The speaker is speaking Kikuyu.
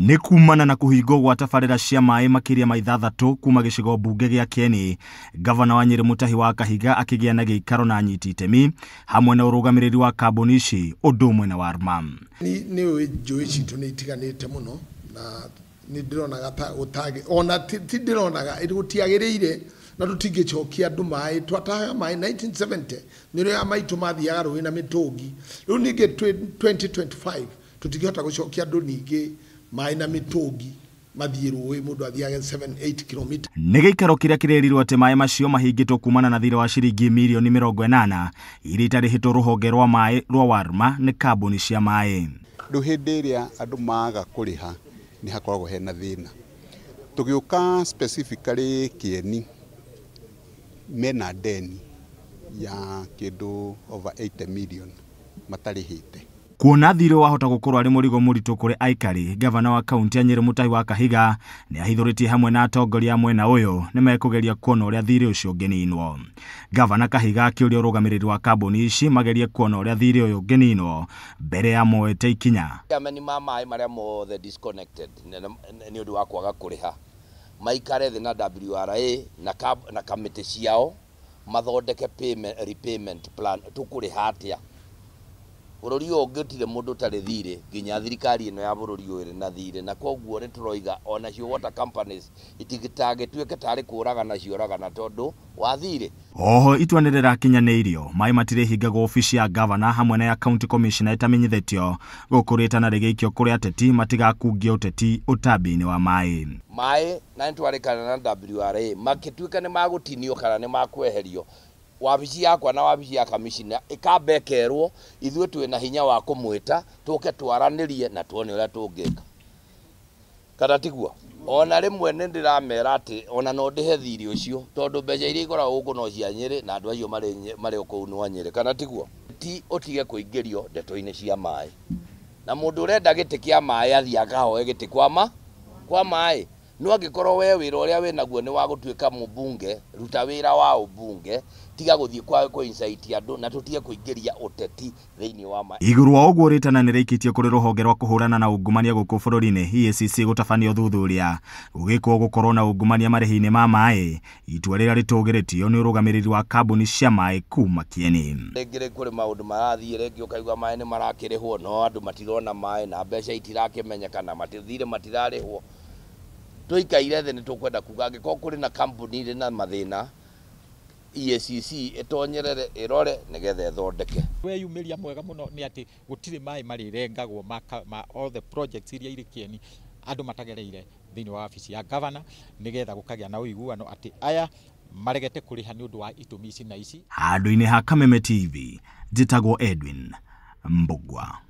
Nĩ kumana na kũhingwo gwa tabarĩra cia maĩ makĩria ma 6 kuma gĩcigo mbunge gĩa Kieni, gavana wa Nyĩrĩ Mutahi wa Kahiga akĩgĩa na gĩikaro na anyiti itemi hamwe na ũrũgamĩrĩri wa kambuni ici ũndũ ũmwe na Warma. Nĩ ũĩ njũĩ citũ nĩ itiganĩte mũno na nĩ ndĩronaga ta gũtagĩ ona ti ndĩronaga gũtiagĩrĩire na tũtingĩcokia andũ maĩ. Twatahaga maĩ 1970 nĩ rĩo maitũ mathiaga rũĩ na mĩtũngi. Rĩu ningĩ 2025 tũtingĩhota gũcokia andũ ningĩ maĩ na mĩtũngi mathiĩ rũĩ, mũndũ athiage 7-8 kilomita. Nĩ gĩikaro kĩrĩa kĩrerirwo atĩ maĩ macio mahingĩtwo kumana na thirĩ wa ciringi mirioni 80 iria itarĩhĩtwo rũhonge rwa maĩ rwa Warma nĩ kambuni cia maĩ. Rĩu hĩndĩ ĩrĩa andũ maga kũrĩha nĩ hakoragwo hena thĩna. Tũgĩũka specifically Kieni mena deni ya kĩndũ over 80 million matarĩhĩte. Kuona thirĩ wahota gũkorwo arĩ mũrigo mũritũ kũrĩ aikari, gavana wa kaunti ya Nyĩrĩ Mutahi wa Kahiga nĩ ahithũrĩtie hamwe na atongoria a mwena ũyũ nĩ mekũgeria kuona ũrĩa thirĩ ũcio ũngĩninwo. Gavana Kahiga akĩũria ũrũgamĩrĩri wa kambuni ici magerie kuona ũrĩa thirĩ ũyũ ũngĩninwo mbere ya moete ikinya. Ameni ma maĩ marĩa mothe disconnected nĩ ũndũ wa kwaga kũrĩha maikare thĩ na WRA na kamĩtĩ ciao mathondeke repayment plan. Tũkũrĩha atĩa? Bũrũri ũyũ ũngĩtire mũndũ ũtarĩ thirĩ nginya thirikari ĩno ya bũrũri ũyũ ĩrĩ na thirĩ, na koguo nĩ tũroiga onacio water companies itigĩtagĩtuĩke tarĩ kũragana cioragana tondũ wa thirĩ. Oho itua nĩ rĩrakinyanĩirio maĩ matirĩhingagwo obici ya gavana hamwe na ya county commissioner ĩtamenyithĩtio gũkũ rĩtana rĩgĩikio kũrĩ ateti matigakungie ũteti ũtambi-inĩ wa maĩ. Maĩ na nĩtwarĩkana na WRA makĩtuĩka nĩ magũtinio kana nĩ makweherio, wabici yakwa na wabici ya kamishina ĩkamba ĩkerwo ithuĩ twĩna hinya wa kũmwĩta tũke twaranĩrie na tuone ũrĩa tũngĩka, kana tiguo? Ona rĩmwe nĩ ndĩramera atĩ ona no ndĩhe thirĩ ũcio tondũ mbeca iria ikoragwo gũkũ no cia Nyĩrĩ na andũ acio marĩ o kũu nĩ a Nyĩrĩ, kana tiguo? Ti ũtige kũingĩrio ndeto-inĩ cia maĩ, na mũndũ ũrenda gĩtĩ kĩa maĩ athiĩ akahoe gĩtĩ kwa maĩ. No angĩkorwo we wĩra ũrĩa wĩnaguo nĩ wa gũtuĩka mũmbunge, ruta wĩra wa ũmbunge, tiga gũthiĩ kwa kũ-incite andũ na tũtige kũingĩria ũteti thĩinĩ wa maĩ. Igũrũ wa ũguo rĩtana nĩ rĩikĩtio kũrĩ rũhonge rwa kũhũrana na ungumania gũkũ bũrũri-inĩ EACC gũtabania ũthuthuria gũgĩkwo gũkorwo na ungumania marĩhi-inĩ ma maĩ, itua rĩrĩa rĩtũgĩrĩtio nĩ ũrũgamĩrĩri wa kambuni cia maĩ kuma Kieni. Rĩngĩ kũrĩ maũndũ marathiĩ, rĩngĩ ũkaigua maĩ nĩ marakĩrĩhwo no andũ matirona maĩ na mbeca itirakĩmenyeka na thirĩ matirarĩhwo. Tũikaire thĩ nĩ tũkwenda kuga angĩkorwo kũrĩ na kambuni ĩrĩ na mathĩna, EACC ĩtonyerere ĩrore nĩgetha ĩthondeke. Weyumĩria mwega mũno nĩ atĩ gũtirĩ maĩ marĩrengagwo ma all the projects iria irĩ Kieni andũ matagereire thĩinĩ wa wabici ya gavana, nĩgetha gũkagĩa na ũiguano atĩ aya maregete kũrĩha nĩ ũndũ wa itũmi ici na ici. Handũ-inĩ ha Kameme TV, njĩtagwo Edwin Mbugua.